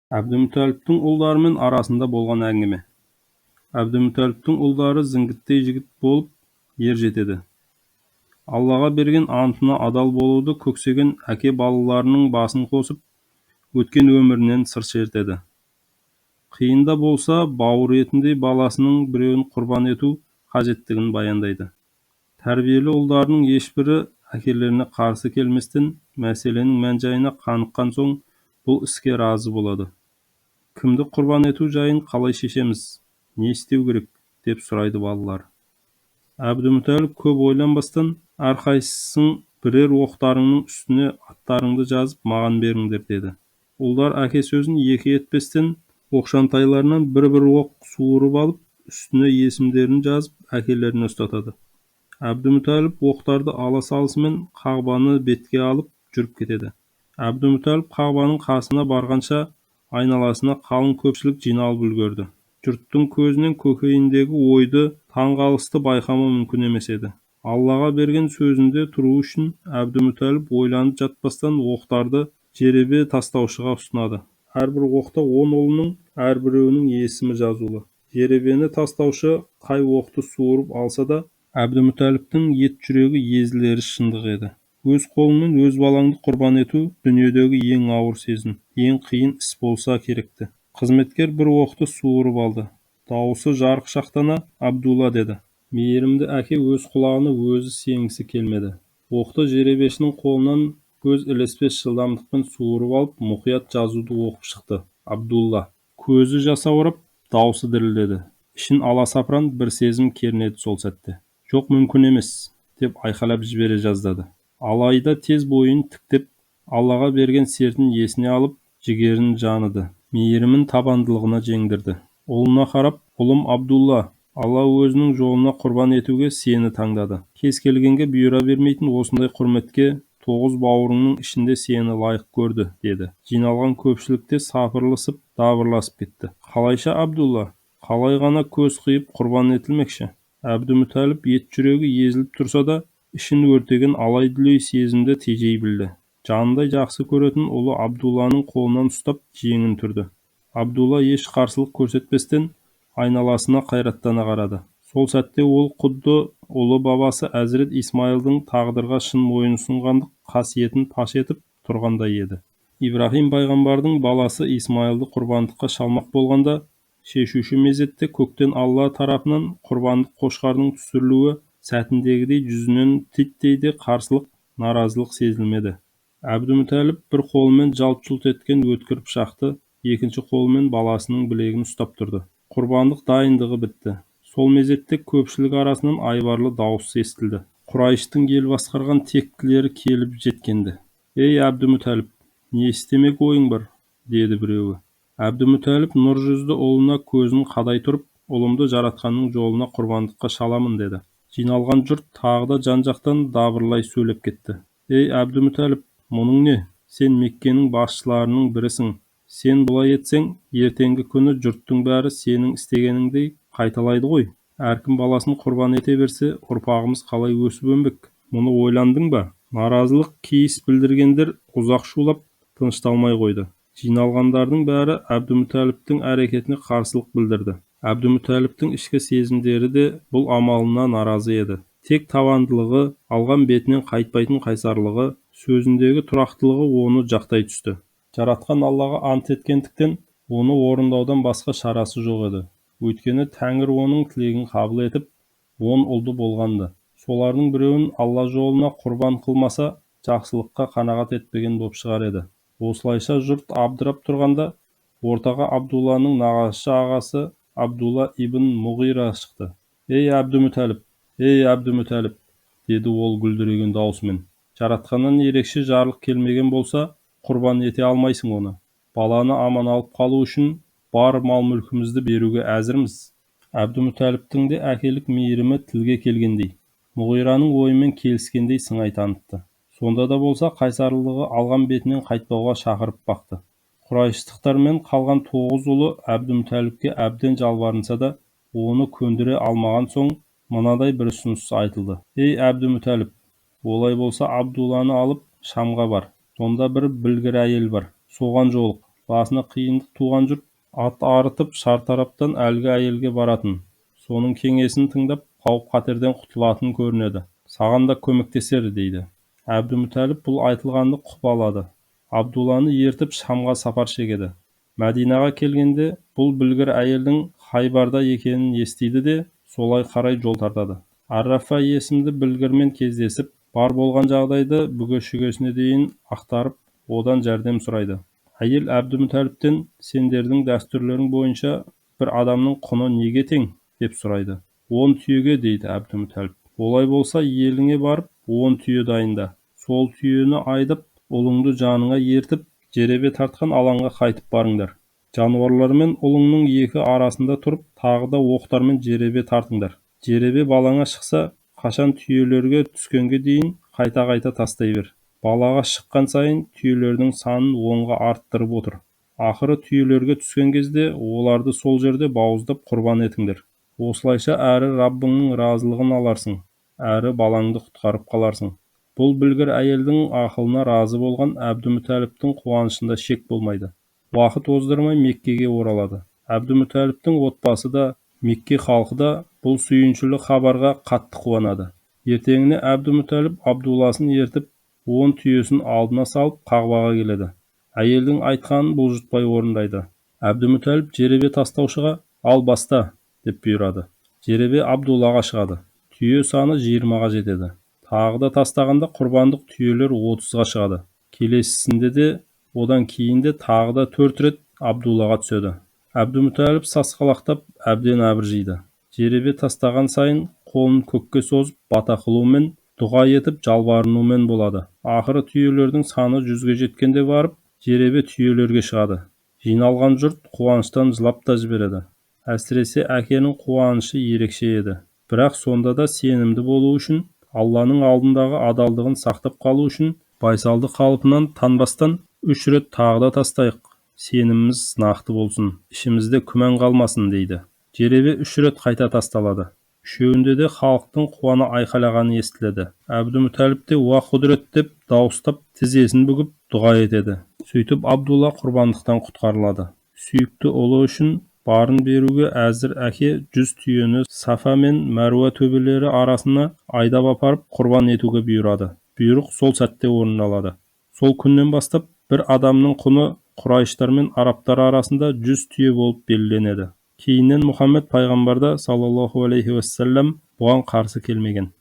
Әбдімүтәліптің ұлдарымен арасында болған әңгіме. Әбдімүтәліптің ұлдары зіңгіттей жігіт болып ер жетеді. Аллаға берген антына адал болуды көксеген әке балаларының басын қосып, өткен өмірінен сыр шертеді. Қиын да болса, бауыр етіндей баласының біреуін құрбан ету қажеттігін баяндайды. Тәрбиелі ұлдарының ешбірі әкелеріне қарсы келместен, мәселенің мән-жайына қаныққан соң бұл іске разы болады. Кімді құрбан ету жайын қалай шешеміз, не істеу керек, деп сұрайды балалар. Әбдімүтәліп көп ойланбастан, әрқайсысың бірер оқтарыңның үстіне аттарыңды жазып маған беріңдер деді. Ұлдар әке сөзін екі етпестен оқшантайларынан бір-бір оқ суырып алып, үстіне есімдерін жазып әкелеріне ұстатады. Әбдімүтәліп оқтарды ала салысымен Қағбаны бетке алып жүріп кетеді. Әбдімүтәліп Қағбаның қасына барғанша айналасына қалың көпшілік жиналып үлгерді. Жұрттың көзінен көкейіндегі ойды, таңғалысты байқамау мүмкін емес еді. Аллаға берген сөзінде тұру үшін Әбдімүтәліп ойланып жатпастан оқтарды жеребе тастаушыға ұсынады. Әрбір оқта 10 ұлының әрбіреуінің есімі жазулы. Жеребені тастаушы қай оқты суырып алса да, Әбдімүтәліптің ет жүрегі езілері шындық еді. Өз қолыңмен өз балаңды құрбан ету дүниедегі ең ауыр сезім, ең қиын іс болса керекті. Қызметкер бір оқты суырып алды. Дауысы жарық шақтана Абдулла деді. Мейірімді әке өз құлағына өзі сенгісі келмеді. Оқты жеребешінің қолынан көз ілеспес жылдамдықпен суырып алып, мұқият жазуды оқып шықты. Абдулла. Көзі жасаурап, даусы дірілдеді. Ішін аласапыран бір сезім кернеді сол сәтте. Жоқ, мүмкін емес, деп айқайлап жібере жаздады. Алайда тез бойын тіктеп, Аллаға берген сертін есіне алып, жігерін жаныды. Мейірімін табандылығына жеңдірді. Ұлына қарап, ұлым Абдулла, Алла өзінің жолына құрбан етуге сені таңдады. Кез келгенге бұйыра бермейтін осындай құрметке 9 бауырыңның ішінде сені лайық көрді, деді. Жиналған көпшілікте сапырылысып, дабырласып кетті. Қалайша Абдулла, қалай ғана көз қиып құрбан етілмекші? Әбдімүтәліп ет жүрегі езіліп тұрса да, ішін өртеген алай-дүлей сезімді тежей білді. Жанындай жақсы көретін ұлы Абдулланың қолынан ұстап, жеңін түрді. Абдулла еш қарсылық көрсетпестен айналасына қайраттана қарады. Сол сәтте ол құдды ұлы бабасы Әзірет Исмайылдың тағдырға шын мойынсұнғандық қасиетін паш етіп тұрғандай еді. Ибраһим пайғамбардың баласы Исмайылды құрбандыққа шалмақ болғанда, шешуші мезетте көктен Алла тарапынан құрбандық қошқардың түсірілуі сәтіндегідей жүзінен титтей де қарсылық, наразылық сезілмеді. Әбдімүтәліп бір қолымен жалт-жұлт еткен өткір пышақты, екінші қолымен баласының білегін ұстап тұрды. Құрбандық дайындығы бітті. Сол мезетте көпшілік арасынан айбарлы дауыс естілді. Құрайыштың ел басқарған тектілері келіп жеткенді. Ей, Әбдімүтәліп, не істемек ойың бар? Деді біреуі. Әбдімүтәліп нұр жүзді ұлына көзін қадай тұрып, ұлымды жаратқанның жолына құрбандыққа шаламын, деді. Жиналған жұрт тағы да жан-жақтан дабырлай сөйлеп кетті. Ей, Әбдімүтәліп, мұның не? Сен Меккенің басшыларының бірісің. Сен бұлай етсең, ертеңгі күні жұрттың бәрі сенің істегеніңдей қайталайды ғой. Әркім баласын құрбан ете берсе, ұрпағымыз қалай өсіп өнбек? Мұны ойландың ба? Наразылық кейіс білдіргендер ұзақ шулап, тынышталмай қойды. Жиналғандардың бәрі Әбдімүтәліптің әрекетіне қарсылық білдірді. Әбдімүтәліптің ішкі сезімдері де бұл амалына наразы еді. Тек табандылығы, алған бетінен қайтпайтын қайсарлығы, сөзіндегі тұрақтылығы оны жақтай түсті. Жаратқан Аллаға ант еткендіктен оны орындаудан басқа шарасы жоқ еді. Өйткені Тәңір оның тілегін қабыл етіп, 10 ұлды болғанды. Солардың біреуін Алла жолына құрбан қылмаса, жақсылыққа қанағат етпеген боп шығар еді. Осылайша жұрт абдырап тұрғанда, ортаға Абдулланың нағашы ағасы Абдулла ибн Мұғира шықты. Ей, Әбдімүтәліп, ей, Әбдімүтәліп, деді ол гүлдіреген даусымен. Жаратқаннан ерекше жарлық келмеген болса, құрбан ете алмайсың оны. Баланы аман алып қалу үшін бар мал-мүлкімізді беруге әзірміз. Әбдімүтәліптің де әкелік мейірімі тілге келгендей, Мұғираның ойымен келіскендей сыңай танытты. Сонда да болса қайсарлығы алған бетінен қайтпауға шақырып бақты. Құрайыштықтармен қалған 9 ұлы Әбдімүтәліпке әбден жалбарынса да, оны көндіре алмаған соң мынадай бір ұсыныс айтылды. Ей, Әбдімүтәліп, олай болса Абдулланы алып Шамға бар. Сонда бір білгір әйел бар. Соған жолық. Басына қиындық туған жұрт ат арытып шартараптан әлгі әйелге баратын. Соның кеңесін тыңдап, қауіп-қатерден құтылатын көрінеді. Саған да көмектесер, дейді. Әбдімүтәліп бұл айтылғанды құп алады. Абдулланы ертіп Шамға сапар шегеді. Мәдинаға келгенде бұл білгір әйелдің Хайбарда екенін естиді де, солай қарай жол тартады. Аррафа есімді білгірмен кездесіп, бар болған жағдайды бүге-шүгесіне дейін ақтарып, одан жәрдем сұрайды. Әйел Әбдімүтәліптен сендердің дәстүрлерің бойынша бір адамның құны неге тең, деп сұрайды. 10 түйеге, дейді Әбдімүтәліп. Олай болса, еліңе барып, 10 түйе дайында. Сол түйені айдап, ұлыңды жаныңа ертіп, жеребе тартқан алаңға қайтып барыңдар. Жануарлармен ұлыңның екі арасында тұрып, тағы да оқтармен жеребе тартыңдар. Жеребе балаңа шықса, қашан түйелерге түскенге дейін қайта-қайта тастай бер. Балаға шыққан сайын түйелердің санын 10-ға арттырып отыр. Ақыры түйелерге түскен кезде оларды сол жерде бауыздап құрбан етіңдер. Осылайша әрі Раббыңның разылығын аларсың, әрі балаңды құтқарып қаларсың. Бұл білгір әйелдің ақылына разы болған Әбдімүтәліптің қуанышында шек болмайды. Уақыт оздырмай Меккеге оралады. Әбдімүтәліптің отбасы да, Мекке халқы да бұл сүйіншілі хабарға қатты қуанады. Ертеңіне Әбдімүтәліп Абдулласын ертіп, 10 түйесін алдына салып Қағбаға келеді. Әйелдің айтқанын бұлжытпай орындайды. Әбдімүтәліп жеребе тастаушыға «Ал баста» деп бұйырады. Жеребе Абдуллаға шығады. Түйе саны 20-ға жетеді. Тағы да тастағанда құрбандық түйелер 30-ға шығады. Келесісінде де, одан кейін де тағы да 4 рет Абдуллаға түседі. Әбдімүтәліп сасқалақтап әбден абыржиды. Жеребе тастаған сайын қолын көкке созып бата қылумен, дұға етіп жалбарынумен болады. Ақыры түйелердің саны 100-ге жеткенде барып, жеребе түйелерге шығады. Жиналған жұрт қуаныштан жылап та жібереді. Әсіресе әкенің қуанышы ерекше еді. Бірақ сонда да сенімді болу үшін, Алланың алдындағы адалдығын сақтап қалу үшін байсалды қалпынан танбастан 3 рет тағы да тастайық, сеніміміз нақты болсын, ішімізде күмән қалмасын, дейді. Жеребе 3 рет қайта тасталады. Үшеуінде де халықтың қуана айқайлағаны естіледі. Әбдімүтәліп те «Уа құдірет» деп дауыстап тізесін бүгіп дұға етеді. Сөйтіп Абдулла құрбандықтан құтқарылады. Сүйікті ұлы үшін барын беруге әзір әке 100 түйені Сафа мен Мәруа төбелері арасына айдап апарып құрбан етуге бұйырады. Бұйрық сол сәтте орындалады. Сол күннен бастап бір адамның құны құрайыштар мен арабтар арасында 100 түйе болып белгіленеді. Кейіннен Мұхаммед пайғамбар да саллаллаху алейхи уассалам бұған қарсы келмеген.